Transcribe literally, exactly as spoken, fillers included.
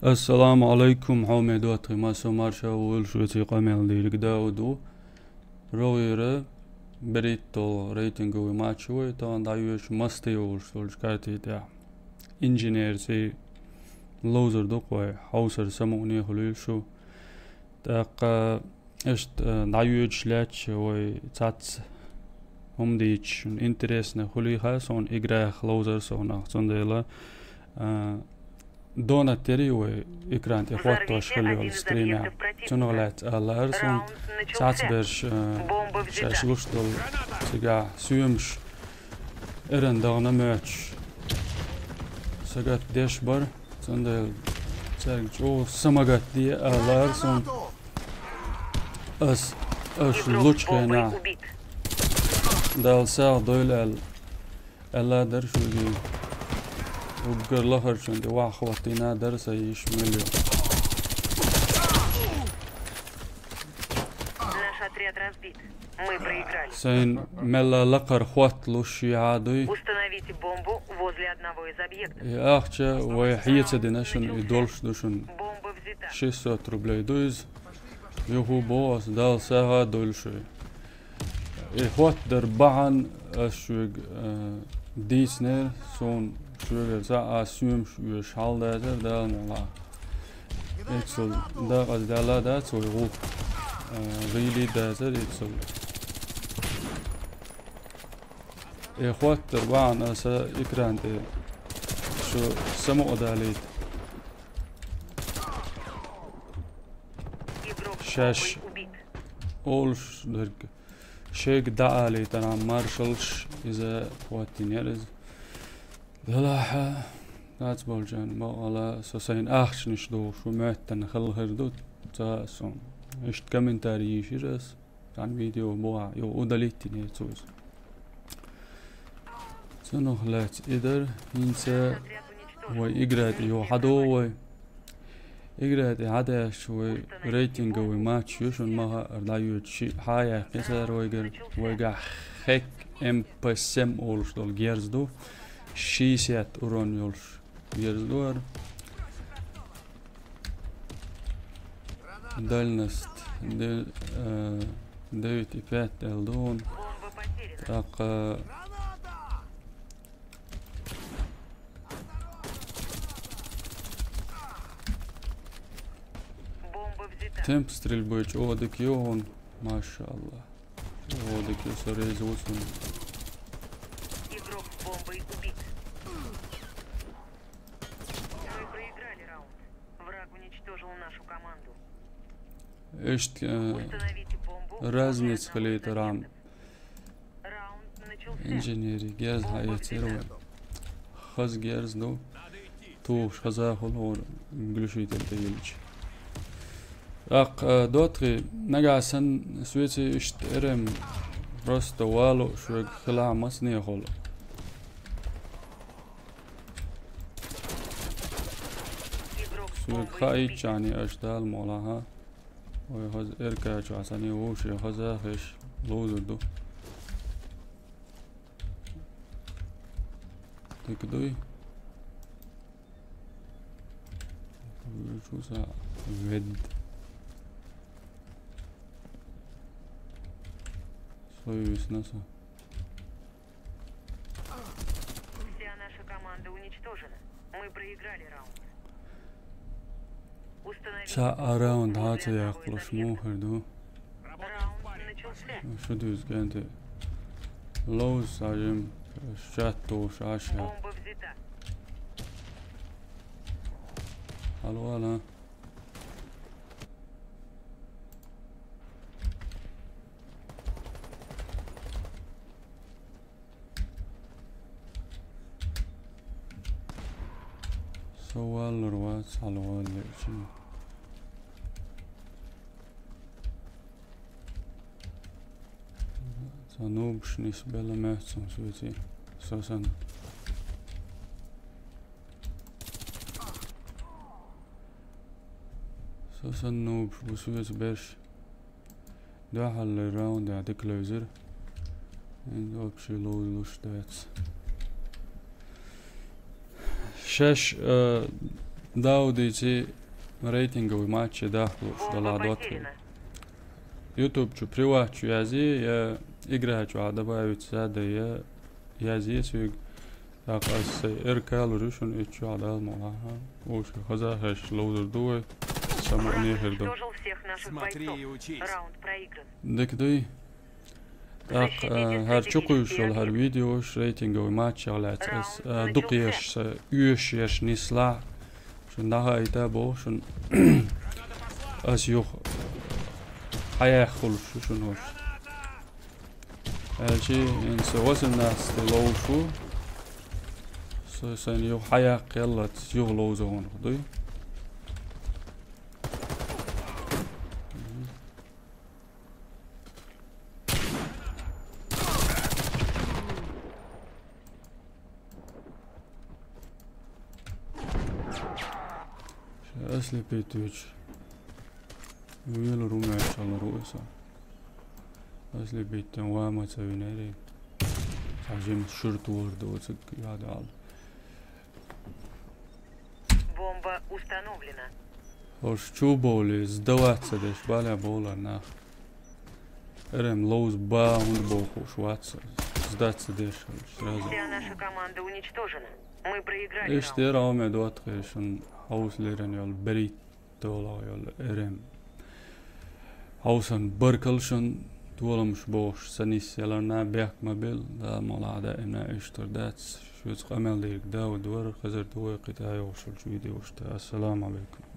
Ассаламу Ӏалайкум, хьоме доттагӀий, массо марша ву, шуьца къамел дийриг Дауд ву. РогӀера берхӀитталгӀа рейтинговый матч вай, тахана дӀайоьдуш Масты йолуш долчу карте тӀехь. Инженерций ловзар ду-кх вай, хьовсар самукъане хуьлийла шу. ТӀаккха иштта, э, дӀайоьдуш лаьтташ вай цхьацца хӀума дийцча, шуна интересно хуьлийла суна, играх ловзар со нах. Цундела, э, донат тери вай экран тӀе хӀоттош хила йолу стримехь. Цунах лаьцна ала лаьара суна, цхьацца берш, э, шаьш луш долу цигахь соьмаш эрна дахана моьттуш сагатдеш бара. Цундела цаьрга чӀогӀа самагатде ала лаьара суна. Ас, ас лучу хенахь Далла сагӀа дойла аьлла, аьлла дара шуьга. Уггар лахарчунна тӀе ваха хӀоттийна дара сан йиш мел ю. Наш отряд разбит. Мы проиграли. Сайн мелла лакхара хӀотталуш ши хьа дуй. Установите бомбу возле одного из объектов. И ахча вай хьеца дина шуна, и долуш ду шуна. Бомба взята. Шестьсот рублей ду иза. Юху боху ас, Далла сагӀа дойла шуьга. И хӀоттадар бахьана ас шуьга, э, дийцинера, суна шуьгара цхьа а соьмаш оьшуш хьал дацара, Дала мукъ лахь. Эццул дакъаза даьлла дац вай гӀуллакх, э, гӀийла дацара эццул. И хӀоттар бахьана аса экран тӀе шу самукъадалийта. Шаьш олуш дерг. Шайга дӀаалийтархьама маршаллаш иза хӀоттийнера иза. Делахь, дац болчарна бакъала, со сайн ахчанаш дохуш ву моьттана хала хир ду, ца а сом. Иштта комментарий йийшира ас, цхьана видео бохьа, йо, удалить йинера цо иза. Цунах лаьцна и дара, хӀинца вай игра тӀе йо хьадогӀу вай. Игра тӀе хьадаьлча вай рейтинговый матч ю шуна ма хаъара дӀайоьдуш шиъ хьа а яьккхи цара вайгара. Вайгахь Хэк М П семь олуш долу герз ду. Шестьдесят урон йолуш герз ду хӀара. Дальность де-, э, девять и пять аьлла ду хьуна. ТӀаккха Бомба взята. Темп стрельбы чӀогӀа дика ю хьуна, машалла. ЧӀогӀа дика ю, со реза ву цунна. Игрок с бомбой убит. Мы проиграли раунд. Враг уничтожил нашу команду. Иштта, э, разница хилийтархьама. Инженери герз хьаэцира вай. Хаза герз ду. Тухуш хаза хуьлу хӀора глушитель тӀе йиллича. ТӀаккха, э, доттагӀий, нагахь санна соьций иштта эрем просто валу шуьга хилахь мацанехула. Соьга хаийччани аша Дала мукъ лахь. Вай хаза Р К чохь санна вовшийн хаза хеш ловзур ду. Дика дуй. Вуьйчу са вед. Сой висна со. Вся наша команда уничтожена. Мы проиграли раунд. Установите. Цхьа а раунд хьа ца яккхалуш муха хир ду? Раунд начался. Шу дуьзу кӀанте. Ловза сажим, шатта вуш аша. Бомба взята. Алло, алло. Со валлур вац, хьалаваллерчун. Сан нубаш нисбелла моьтту суна соьций, со санна. Со санна нубаш бу соьца берш. Дуьххьарлера раундехь дика левзира. ХӀинца вообще ловзалуш дац. Шаьш, э, Даудица рейтинговый матче дахлуш Бомба далахь доттагӀий. Потеряна. YouTube чу приват чу язъе, я игра чу а добавить зада, я язъе цуьнга. ТӀаккха ас сайн эр калур ю шуна, итт чу а дала ма лахьа. Уьш хазахеташ ловзур ду вай. Сама Враг нехер ду. Уничтожил всех наших Смотри бойцов. И учись. Раунд проигран. Дика дуй. ТӀаккха, а, хӀара чукхуьйсуш йолу хӀара видеош рейтинговый матчах лаьцна ас, а, дукха еш, а, оьшуш еш нислахь, шуна дӀахаийта боху шуна. Ас юха хьаяьккхалуш ю шуна хӀорш. Аьлчи, хӀинца восемнадцать ловзуш ву. Со, сайна юха хьаяккха яллалц, юха ловза гӀунах дуй. Ша ослепить вуьйцу. Вуьйлур ву, маьршаллар ву аса. Ослепить ван ма ца винарий. Цхьа жимма шуьра тохар доцург яда ала. Бомба установлена. ХӀорш чу бовлий, сдаваться деш, баля бовлар нах. Эрем ловза ба хӀунда бохуш вац, сдаться деш, сразу. Вся наша команда уничтожена. Мы проиграли. Иштта раунд. Дера хьо ме доттагӀий шуна хьовса леррина йолу берхӀитта долахь йолу эрем. Хьовсан баркалла шуна, толамаш бохуш, сан нисъяларна бехк ма билла, Дала мукъалахь даимна иштта дац, шуьца къамел дийриг Дауд вара, хезар ду вай кхин тӀе йогӀуш йолчу видеошта. Ассаламу алейкум.